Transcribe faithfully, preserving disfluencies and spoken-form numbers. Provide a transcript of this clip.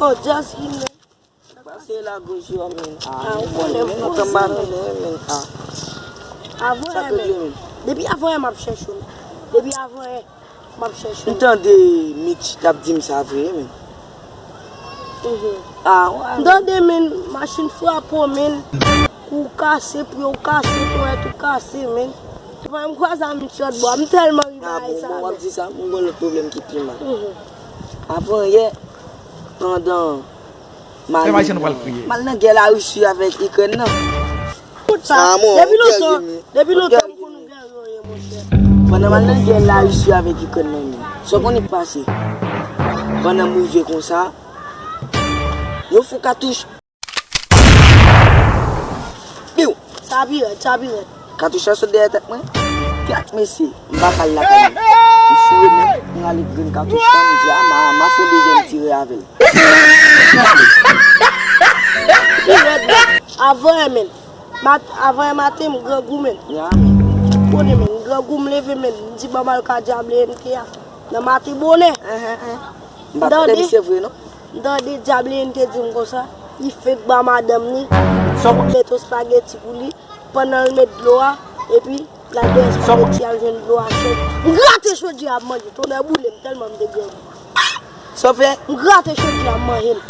Oh, just him, man. Pase la goj yo, men. Ah, ou konnen, men, men, men, ah. Avan yè, men. Depi avan yè m ap chèche w, men. Depi avan yè m ap chèche w. M tande Mitch t ap di m sa vre, men. Mhm. Ah, wè. M tande, men, machin frape w, men. Kou w kase, pye w kase, ponyèt ou kase, men. Mwen, m kwaze a Mitch lòt bò, m tèlman ri bagay sa, men. Ah, bon, bon, w ap di sa, m gon lòt pwoblèm ki pi mal. Mhm. Avan yè, pandan M al nan gè Larisi avèk Ikrèn nan. Tout sa, depi lontan, depi lontan m konn ou gen yon ye, monchè. Pandan m al nan gè Larisi avèk Ikrèn nan, men sa w konnen k pase? Pandan m rive konsa, yo fou katouch. Piw! Sa pi rèd, sa pi rèd. Katouch la sot dèyè tèt mwen. Pyat mesye, m pa kal lakay mwen. M foure men, m rale grenn katouch la, m di a ma, ma fè yon dezyèm tire avè l. Pi rèd men. Avan yè men. Mat, avan yè maten, m grangou men. Ya men. Konnen men, m grangou, m leve men. M di ban m al ka dyab L N T a. Nan maten bonè. M pa tande misye vre non. M tande dyab L N T di m konsa, li fenk ba madanm li, met yon espageti pou li, pandan l met dlo a, epi l al dèyè espageti a, l jwenn dlo a cho. M grate chodyè a, m manje, tonnè boule m, tèlman m te grangou. Sa w fè? M grate chodyè a, m manje l.